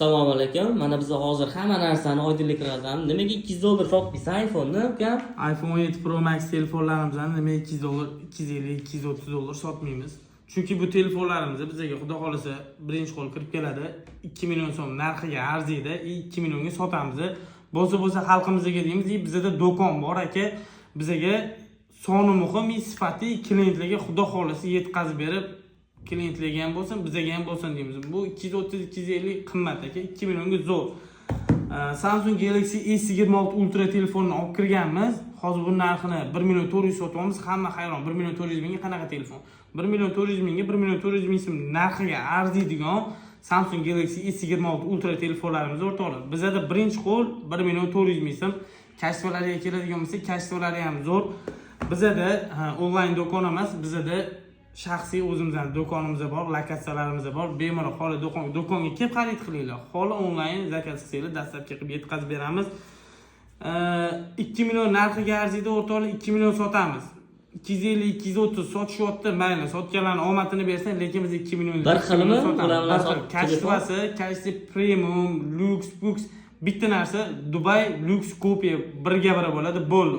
Assalomu alaykum. Mana biz hozir hamma narsani oydinlik kiritamiz. Nimaga 200 dollar sotmaysan iPhone'ni, ukam? iPhone 17 Pro Max telefonlarimizni nima 200 dollar, 250, 230 dollar sotmaymiz? Chunki bu telefonlarimiz bizga, xudo xohlasa, birinchi qo'l kirib keladi. 2 million so'm narxiga arziydi, и 2 millionga sotamiz. Bo'lsa bo'lsa xalqimizga deymiz, и bizada do'kon bor, aka. Bizaga soni muhim, и sifati klientlarga, xudo xohlasa, yetkazib berib, klientlarga ham bo'lsin, bizaga ham bo'lsin deymiz. Bu 230, 250 qimmat, aka, 2 millionga zo'r. Samsung Galaxy S26 Ultra telefonini olib kirganmiz. Hozir bu narxini 1 million 400 sotyapmiz. Hamma hayron, 1 million 400 mingga qanaqa telefon? 1 million 400 mingga, 1 million 400 ming so'm narxiga arziydigan Samsung Galaxy S26 Ultra telefonlarimiz, o'rtoqlar. Bizada birinchi qo'l 1 million 400 ming so'm. Качество lariga keladigan bo'lsak, качество lari ham zo'r. Bizada onlayn do'kon emas, bizada shaxsiy o'zimizni do'konimiz bor, lokatsiyalarimiz bor. Bemalol xola do'konga kelib xarid qilinglar. Xola onlayn заказ qilsanglar, доставка qilib yetkazib beramiz. 2 million narxiga arziydi, o'rtoqlar, 2 million sotamiz. 250, 230 sotishyapti, mayli, sotganlarni omadini bersin, lekin biz 2 million Bir xilmi? sotamiz. Ular bilan Bir xil. Telefon? Качество si, качество premium, lyuks, puks bitta narsa, Dubay lyuks kopiya birga bir bo'ladi, bo'ldi.